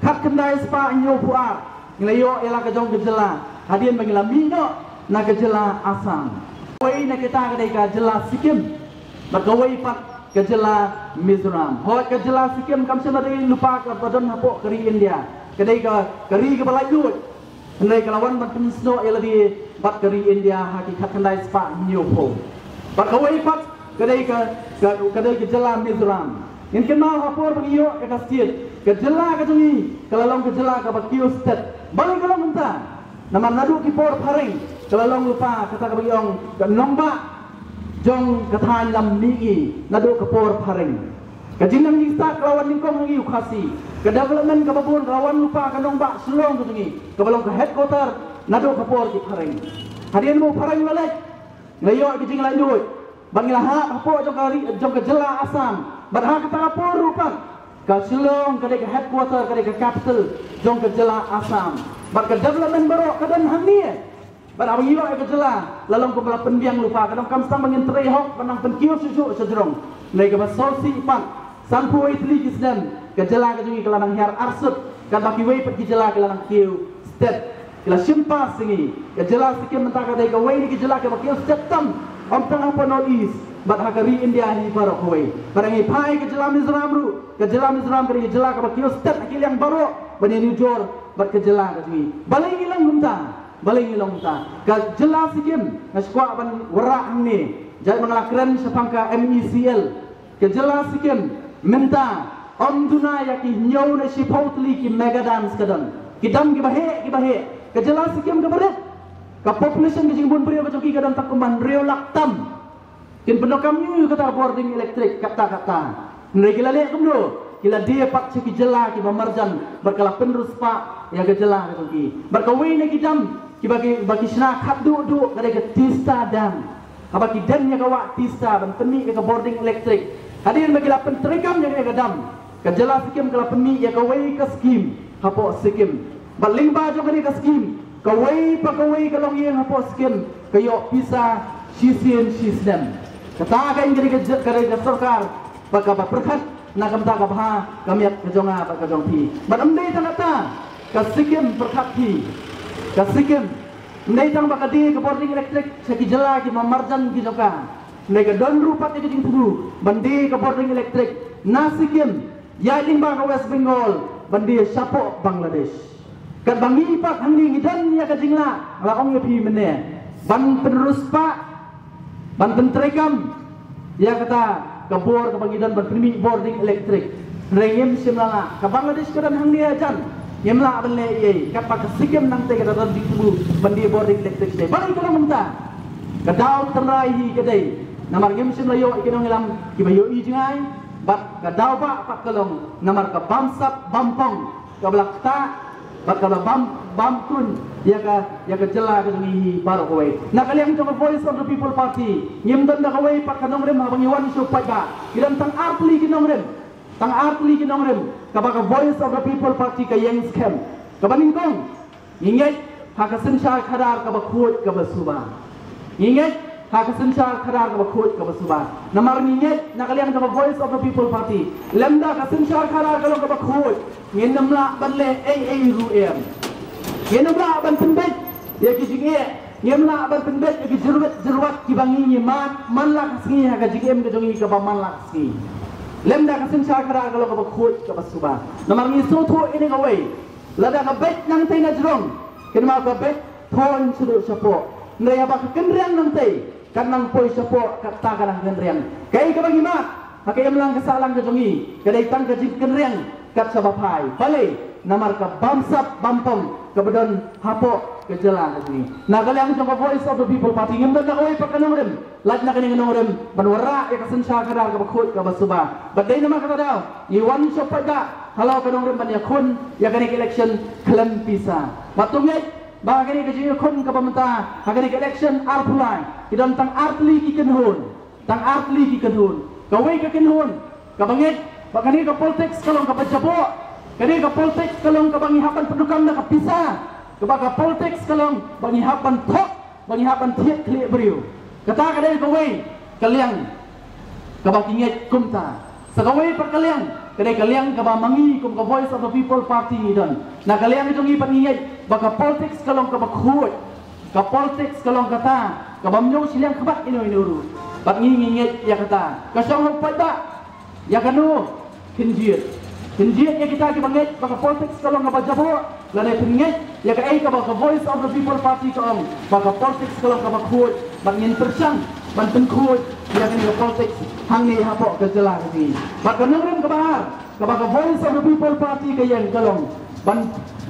Khatkhyndai spah hynñiewphew ar. Ngi la ïoh ïa la ka jong ka jylla hadien ba ngi la mih noh na ka jylla Assam. Kawei na kita ka dei ka jylla Sikkim. Bad kawei pat ka jylla Mizoram. Hooid, ka jylla Sikkim kam shym la dei lypa kaba don hapoh ka ri India. Ka dei ka, ka ri kaba laitluid. Hynrei ka la wan ban pynsnoh ïa lade bad ka ri India ha ki khatkhyndai spah hynñiewphew. Bad kawei pat ka dei ka, ka, ka dei ka jylla Mizoram. Ngin kynmaw ha por ba ngi ïoh ïa ka state, ka jylla ka jong ngi ka la long ka jylla kaba kiew stet. Balei ka long kumta? Namar naduh ki por phareng ka la long lypa kata kaba ngi ong ka nongbah jong ka thaiñ lam mihngi naduh ka por phareng. Ka jingnang jingstad ka la wan nyngkong ha ngi u Khasi. Ka development kaba bun ka la wan lypa ka nongbah Shillong ka jong ngi, kaba long ka headquarter naduh ka por ki phareng. Hadien ba u phareng u la leit, ngi la ïoh ki jinglaitluid. Bad ngi la hap hapoh jong ka ri, jong ka jylla Assam. Bad ha kata ka por ruh pat ka Shillong ka dei ka headquarter, ka dei ka capital jong ka jylla Assam. Bad ka development baroh ka don hangne. Bad haba ngi ïoh ïa ka jylla, la long kumba la pynbiang lypa, ka donkam tang ba ngin trei hok ban nang pynkiew shuh shuh sha jrong. Hynrei kaba sngewsih pat, sanphew wei tylli ki snem ka jylla ka jong ngi ka la nang hiar arsut, katba kiwei pat ki jylla ki la nang kiew stet. Ki la shim pass ïa ngi. Ka jylla Sikkim mynta ka dei kawei na ki jylla kiba kiew stet tam, ym tang hapoh North East bad ha ka ri India hi baroh kawei. Bad ngi phai ka jylla Mizoram ruh, ka jylla Mizoram ka dei ka jylla kaba kiew stet ha ki liang baroh ban ïanujor bad ka jylla ka jong ngi. Balei ngi long kumta? Balei ngi long kumta? Ka jylla Sikkim, nga sngewkwah ban wanrah hangne, jait ba nga la kren shaphang ka M E C L. Ka jylla Sikkim mynta ym duna ïa ki hynñiew ne shiphew tylli ki mega dams ka don. Ki dam kiba heh, kiba heh. Ka jylla Sikkim kaba rit, ka population ka jingbun briew ka jong ki ka don tang kumba hynriew lak tam. Kin pyndonkam ïa kata ka bording elektrik katta katta. Hynrei ki la leh kumno? Ki la die pat sha ki jylla kiba marjan bad ka la pynriewspah ïa ka jylla ka jong ki. Bad kawei na ki dam kiba ki, ba ki shna khatduh duh ka dei ka Teesta Dam. Haba ki den ïa ka wah Teesta ban pynmih ïa ka bording elektrik, hadien ba ki la pyntreikam ïa ka dam, ka jylla Sikkim ka la pynmih ïa kawei ka skim hapoh Sikkim. Bad lyngba jong kane ka skim, kawei pa kawei ka longïing hapoh Sikkim ka ïoh pisa shisien shisnem. Kata ka ïing ka dei ka jylla, ka dei ka sorkar ba kaba pyrkhat na ka bynta ka bha ka miat ka jong nga bad ka jong phi. Bad ym dei tang kata, ka Sikkim pyrkhat phi, ka Sikkim ym dei tang ba ka die ka bording elektrik sha ki jylla kiba marjan ki jong ka. Hynrei ka don ruh pat ïa ka jingthmu ban die ka bording elektrik na Sikkim, ïaid lyngba ka West Bengal ban die shapoh Bangladesh. Katba ngi pat hangne ngi don ïa ka jinglah, la ong ïa phi mynne, ban pynriewspah, ban pyntreikam ïa kata ka bor kaba ngi don ban pynmih bording elektrik. Hynrei ngim shym la lah. Ka Bangladesh ka don hangne hajan, ngim lah ban leh ei ei. Katba ka Sikkim nangta ka don jingthmu ban die bording elektrik. Balei ka long kumta? Ka daw tynrai hi ka dei namar ngim shym la ïoh ïa ki nongïalam kiba ïohi jngai. Bad ka daw ba pat ka long namar ka bamsap bampong kaba la ktah bad kaba bam, bam kuñ ïa ka, ïa ka jylla ka jong ngi hi baroh kawei. Na ka liang jong ka Voice of the People Party ngim don da kawei pat ka nongrim haba ngi wan sha u paidbah. Ngi don tang artylli ki nongrim, tang artylli ki nongrim kaba ka Voice of the People Party ka ïeng skhem. Kaba nyngkong, ngi ngeit ha ka synshar khadar kaba khuid kaba suba. Ngi ngeit ha ka synshar khadar kaba khuid kaba suba. Namar ngi ngeit na ka liang kaba Voice of the People Party, lymda ka synshar khadar ka long kaba khuid, ngin ym lah ban leh ei ei ruh em. Ngin ym lah ban pynbeit ïa ki jingeh, ngin ym lah ban pynbeit ïa ki jyrwet jyrwat kiba ngi ngi mad man la ka sngi ha ka jingim ka jong ngi kaba man la ka sngi. Lymda ka synshar khadar ka long kaba khuid kaba suba. Namar ngi sngewthuh ïa kane kawei, lada ka beit nangta na jrong, kynmaw ka beit thon shuh shapoh. Hynrei haba ka kynriang nangta kan nang poi shapoh, kata ka nang kynriang. Kaei kaba ngi mad ha ka imlang ka sahlang ka jong ngi ka dei tang ka jingkynriang kat shaba phai. Balei? Namar ka bamsap bampong kaba don hapoh ka jylla ka jong ngi. Na ka liang jong ka Voice of the People Party ngim don da kawei pat ka nongrim. Lait na kane ka nongrim ban wanrah ïa ka synshar khadar kaba khuid kaba suba. Bad dei namar kata daw ngi wan sha u paidbah halor ka nongrim ban ïakhun ïa kane ka election khlem pisa. Bad to ngeit ba ha kane ka jingïakhun kaba mynta, ha kane ka election arphew lai, ki don tang artylli ki kynhun. Tang artylli ki kynhun. Kawei ka kynhun kaba ngeit ba kane ka politics ka long kaba jaboh. Kane ka politics ka long kaba ngi hap ban pyndonkam da ka pisa. Kaba ka politics ka long ba ngi hap ban thok, ba ngi hap ban thied khlieh briew. Kata ka dei kawei ka liang. Kaba ki ngeit kumta. Sa kawei pat ka liang, ka dei ka liang kaba ma ngi kum ka Voice of the People Party ngi don. Na ka liang jong ngi pat ngi ngeit ba ka politics ka long kaba khuid. Ka politics ka long kata kaba ym ñiew shiliang khmat ino ino ruh. Bad ngi ngi ngeit ïa kata. Ka shong ha u paidbah. Ïa kano? Khyndiat. Khyndiat ïa kita kiba ngeit ba ka politics ka long kaba jaboh. Lane pynngeit ïa kaei kaba ka Voice of the People Party ka ong ba ka politics ka long kaba khuid, bad ngin pyrshang ban pynkhuid ïa kane ka politics hangne hapoh ka jylla ka jong ngi. Bad ka nongrim kaba ar kaba ka Voice of the People Party ka ïeng ka long ban,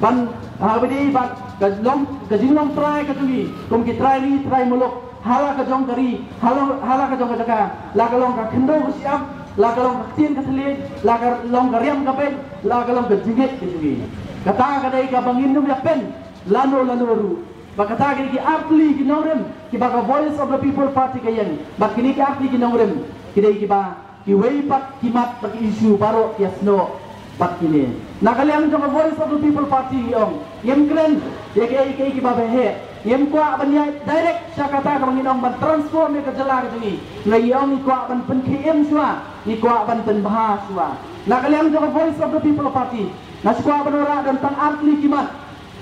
ban, ha, ba dei bad ka long, ka jinglong trai ka jong ngi kum ki trai ri trai muluk, ha la ka jong ka ri, ha la, ha la ka jong ka jaka, la ka long ka khyndew ka shyiap, la ka long ka ktien ka thylliej, la ka long ka riam ka beit, la ka long ka jingngeit ka jong ngi. Kata ka dei kaba ngin ym ïa pyn lano lano ruh. Bad kata ka dei ki artylli ki nongrim kiba ka Voice of the People Party ka ïeng. Bad kine ki artylli ki nongrim ki dei kiba kiwei pat ki mat bad ki issue baroh ki ïasnoh bad kine. Na ka liang jong ka Voice of the People Party ngi ong, ngim kren ïa kiei kiei kiba bha heh. Ngim kwah ban ïaid direct sha kata kaba ngin ong ban transform ïa ka jylla ka jong ngi. Hynrei ngi ong ngi kwah ban pynkhie im shuwa, ngi kwah ban pynbha shuwa. Na ka liang jong ka Voice of the People Party nga shu kwah ban wanrah don tang artylli ki mat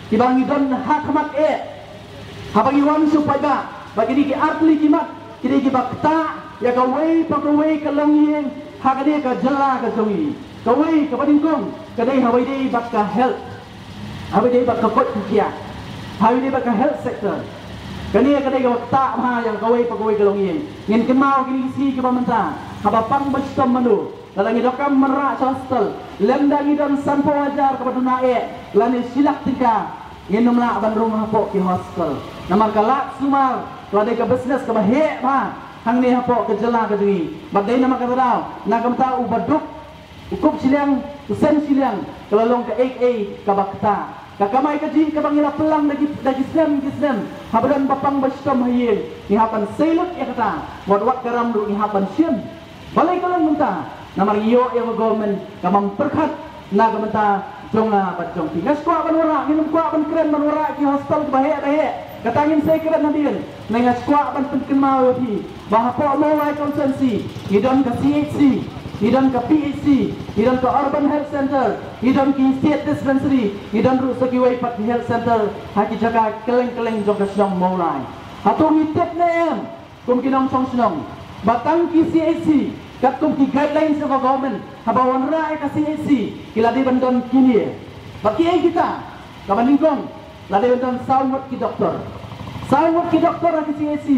kiba ngi don ha khmat eh. Haba ngi wan sha u paidbah, ba kine ki artylli ki mat ki dei kiba ktah ïa kawei pa kawei ka longïing ha kane ka jylla ka jong ngi. Kawei kaba nyngkong ka dei ha kaba ïadei bad ka health, ha kaba ïadei bad ka koit ka khiah, ha kaba ïadei bad ka health sector. Kane ka dei kaba ktah bha ïa kawei pa kawei ka longïing. Ngin kynmaw kine ki sngi kiba mynta, haba pang ba shitom mano, lada ngi donkam ban rah sha hospital, lymda ngi don sanphew hajar kaba duna eh lane shi lak tyngka, ngin ym lah ban rung hapoh ki hospital. Namar ka lad sumar ka la dei ka business kaba heh bha hangne hapoh ka jylla ka jong ngi. Bad dei namar kata ka daw, na ka bynta u baduk u kup shiliang, u seng shiliang, ka la long kaei kaei kaba ktah. Ka kamai kajih kaba ngi la pynlang da ki, da ki snem ki snem, haba don ba pang ba shitom ha ïing, ngi hap ban sei lut ïa kata. Wat wat ka ram ruh ngi hap ban shim. Balei ka long mynta? Namar ngi ïoh ïa ka government kaba ym pyrkhat na ka bynta jong nga bad jong phi. Nga shu kwah ban wanrah, ngim kwah ban kren ban wanrah ki hospital kiba heh ba heh. Kata ngin sa kren hadien. Hynrei nga shu kwah ban pynkynmaw ïa phi ba hapoh Mawlai constituency ngi don ka C H C, ngi don ka P H C, ngi don ka Urban Health Center, ngi don ki state dispensary, ngi don ruh sa kiwei pat ki health center ha ki jaka kylleng kylleng jong ka shnong Mawlai. Hato ngi tip ne em kum ki nongshong shnong ba tang ki C H C katkum ki guidelines of the government, haba wanrah ïa ka C H C ki la dei ban don kine? Bad kiei kita? Kaba nyngkong, la dei ban don saw ngut ki doktor. Saw ngut ki doktor ha ki C H C,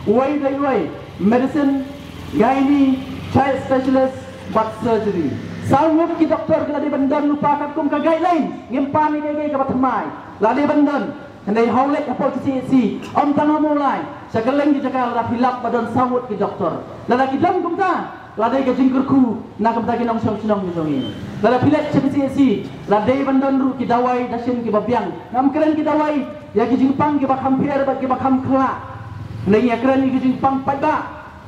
uwei dei uwei, medicine, gynae, child specialist bad surgery. Saw ngut ki doktor ki la dei ban don lypa katkum ka guideline. Ngim pan ïa kaei kaei kaba thymmai. La dei ban don. Hynrei ha u leit hapoh ki C H C, ym tang ha Mawlai, sha kylleng ki jaka lada phi lap ba don saw ngut ki doktor. Lada ki don kumta, la dei ka jingkyrkhu na ka bynta ki nongshong shnong ki jong ngi. Lada phi leit sha ki C H C, la dei ban don ruh ki dawai dashin kiba biang. Ngam kren ki dawai ïa ki jingpang kiba kham pher bad kiba kham khlaiñ. Hynrei ngi ïa kren ïa ki jingpang paidbah,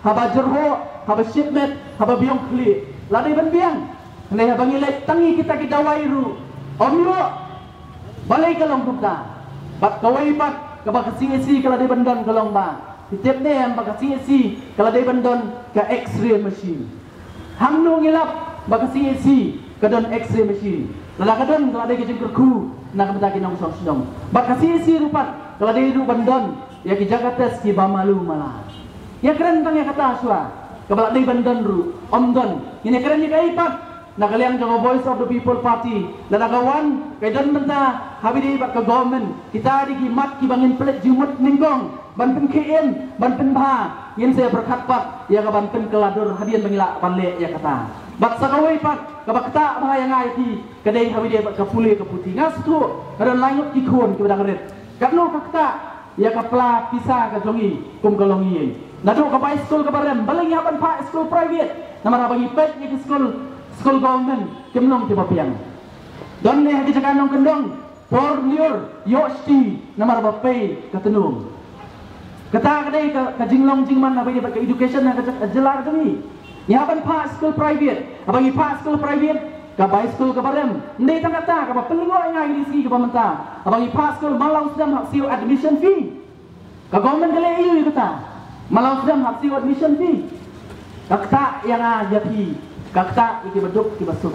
haba jyrhoh, haba shipmet, haba biang khlieh. La dei ban biang. Hynrei haba ngi leit tang ïa kita ki dawai ruh ym ïoh. Balei ka long kumta? Bad kawei pat kaba ka C H C ka la dei ban don ka long ba, phi tip ne em ba ka C H C ka la dei ban don ka X-ray machine? Hangno ngi lap ba ka C H C ka don X-ray machine? Lada ka don ka la dei ka jingkyrkhu na ka bynta ki nongshong shnong. Bad ka C H C ruh pat ka la dei ruh ban don ïa ki jaka test kiba malu mala. Ïa kren tang ïa kata shuwa, kaba la dei ban don ruh ym don. Ngin ïa kren ïa kaei pat? Na ka liang jong ka Voice of the People Party, lada ka wan, ka don bynta ha kaba ïadei bad ka government, kita dei ki mat kiba ngin pynleit jingmut nyngkong ban pynkhie im, ban pynbha. Ngin sa pyrkhat pat ïa ka ban pynkylla dur hadien ba ngi lah ban leh ïa kata. Bad sa kawei pat kaba ktah bha ïa nga ïa phi, ka dei ha kaba ïadei bad ka pule ka puthi. Nga sngewthuh ka don lai ngut ki khun kiba dang rit. Katno ka ktah ïa ka pla pisa ka jong ngi kum ka longïing. Naduh ka bai skul kaba rem, balei ngi hap ban phah skul private? Namar haba ngi peit ïa ki skul, skul government kim long kiba biang. Don ne ha ki jaka nongkyndong, por lyiur, ïoh shti namar ba pei ka tnum. Kata ka dei ka, ka jinglong jingman haba ïadei bad ka education ha ka jylla ka jong ngi. Ngi hap ban phah skul private. Haba ngi phah skul private, ka bai skul kaba rem. Ym dei tang kata, kaba pynlyngngoh ïa nga kine ki sngi kiba mynta, haba ngi phah skul, man la u snem hap siew admission fee. Ka government ka leh aïu ïa kata? Man la u snem hap siew admission fee. Ka ktah ïa nga ïa phi, ka ktah ïa kiba duk kiba suk.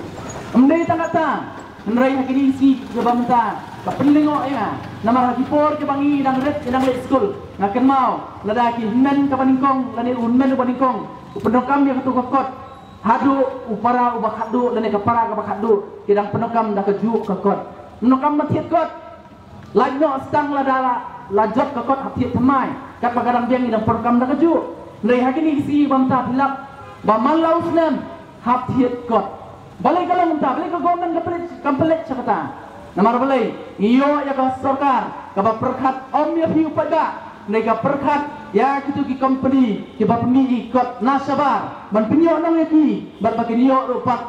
Ym dei tang kata, hynrei ha kine ki sngi kiba mynta ka pynlyngngoh ïa nga. Namar ha ki por kiba ngi dang rit, ngi dang leit skul, nga kynmaw lada ki hynmen kaba nyngkong lane u hynmen uba nyngkong u pyndonkam ïa kato ka kot, haduh u para uba khatduh lane ka para kaba khatduh ki dang pyndonkam da kajuh ka kot. Pyndonkam ba thied kot. Lait noh stang lada la, la jot ka kot hapdeng thymmai, katba ka dang biang ngi dang pyndonkam da kajuh. Hynrei ha kine ki sngi ba mynta phi lap ba man la u snem hap thied kot. Balei ka long mynta, balei ka government ka pynleit, kam pynleit sha kata? Namar balei? Ngi ïoh ïa ka sorkar kaba pyrkhat ym ïa phi u paidbah, hynrei ka pyrkhat ïa kito ki company kiba pynmih ïa ki kot na shabar ban pynïoh nong ïa ki, bad ba kin ïoh ruh pat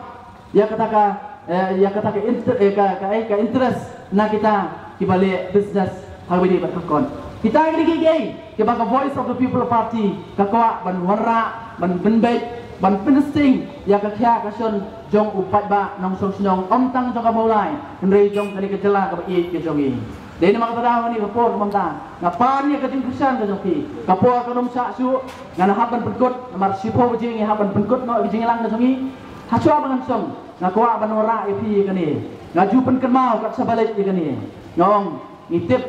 ïa kata ka, eh, ïa kata ka inter-, eh, ka, ka, eh, ka interest na kita kiba leh business ha kaba ïadei bad ka kot. Kita ki dei kiei kiei kiba ka Voice of the People Party ka kwah ban wanrah, ban pynbeit, ban pynstieng ïa ka khiah ka shon jong u paidbah nongshong shnong, ym tang jong ka Mawlai hynrei jong kane ka jylla kaba ïeit ka jong ngi. Dei namar kata daw ha kane ka por mynta nga pan ïa ka jingkyrshan ka jong phi. Ka por kan ym shah shuh, ngan hap ban pynkut, namar shiphew baje ngi hap ban pynkut noh ïa ka jingïalang ka jong ngi. Hashwa ba ngan shong, nga kwah ban wanrah ïa phi ïa kane. Nga ju pynkynmaw kat shaba leit ïa kane. Nga ong, ngi tip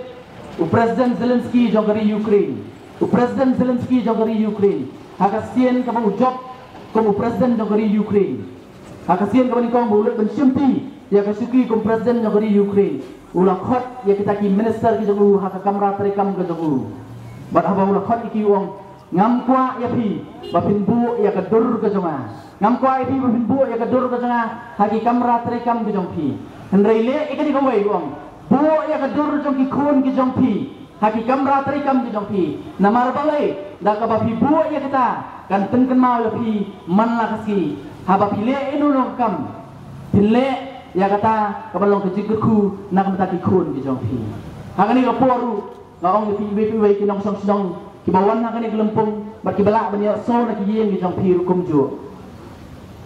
u President Zelensky jong ka ri Ukraine. U President Zelensky jong ka ri Ukraine, ha ka sien kaba u jop kum u President jong ka ri Ukraine, ha ka sien kaba nyngkong ba u leit ban shimti ïa ka shuki kum President jong ka ri Ukraine, u la khot ïa kita ki minister ki jong u ha ka kamra treikam ka jong u. Bad haba u la khot ïa ki, u ong, ngam kwah ïa phi ba phin buh ïa ka dur ka jong nga. Ngam kwah ïa phi ba phin buh ïa ka dur ka jong nga ha ki kamra treikam ka jong phi. Hynrei leh ïa kane kawei, u ong, buh ïa ka dur jong ki khun ki jong phi ha ki kamra treikam ki jong phi. Namar balei? Da kaba phi buh ïa kata kan pynkynmaw ïa phi man la ka sngi, haba phi leh ïa uno uno ka kam, phin leh ïa kata kaba long ka jingkyrkhu na ka bynta ki khun ki jong phi. Ha kane ka por ruh nga ong ïa phi iwei pa iwei ki nongshong shnong kiba wan ha kane ka lympung bad kiba lah ban ïohsngew na ki ïing ki jong phi ruh kumjuh.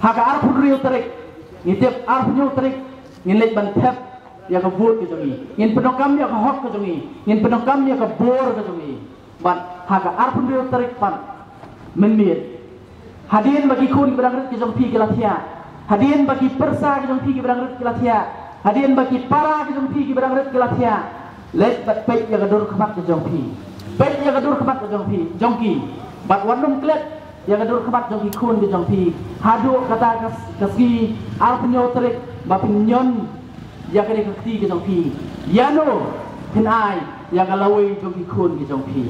Ha ka arphew hynriew tarik, ngi tip arphew hynñiew tarik ngin leit ban thep ïa ka vote ka jong ngi. Ngin pyndonkam ïa ka hok ka jong ngi. Ngin pyndonkam ïa ka bor ka jong ngi. Bad ha ka arphew hynriew tarik pat mynmiet, hadien ba ki khun kiba dang rit ki jong phi ki la thiah, hadien ba ki pyrsa ki jong phi kiba dang rit ki la thiah, hadien ba ki para ki jong phi kiba dang rit ki la thiah, leit bad peit ïa ka dur khmat ka jong phi. Peit ïa ka dur khmat ka jong phi, jong ki. Bad wat nym klet ïa ka dur khmat jong ki khun ki jong phi haduh kata ka, ka sngi arphew hynñiew tarik ba phin ñion ïa kane ka kti ka jong phi. Ïano phin ai ïa ka lawei jong ki khun ki jong phi?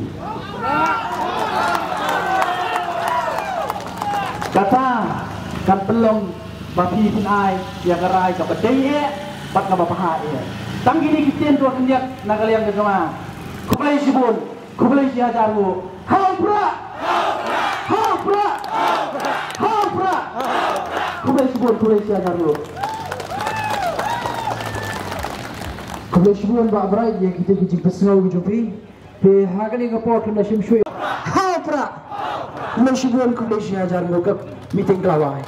Kata kan pynlong ba phi phin ai ïa ka rai kaba dei eh bad kaba bha eh. Tang kine ki ktien to khyndiat na ka liang ka jong nga. Khublei shibun. Khublei shi hajar nguh. Ha u Prah! Ha u Prah! Ha u Prah! Khublei shibun, khublei shi hajar nguh. Khublei shibun Bah Bright ïa kita ki jingpynsngew ki jong phi. Te ha kane ka por khlem da shim shuh. Ha u Prah! Khublei shibun, khublei shi hajar nguh, ka meeting ka la wai.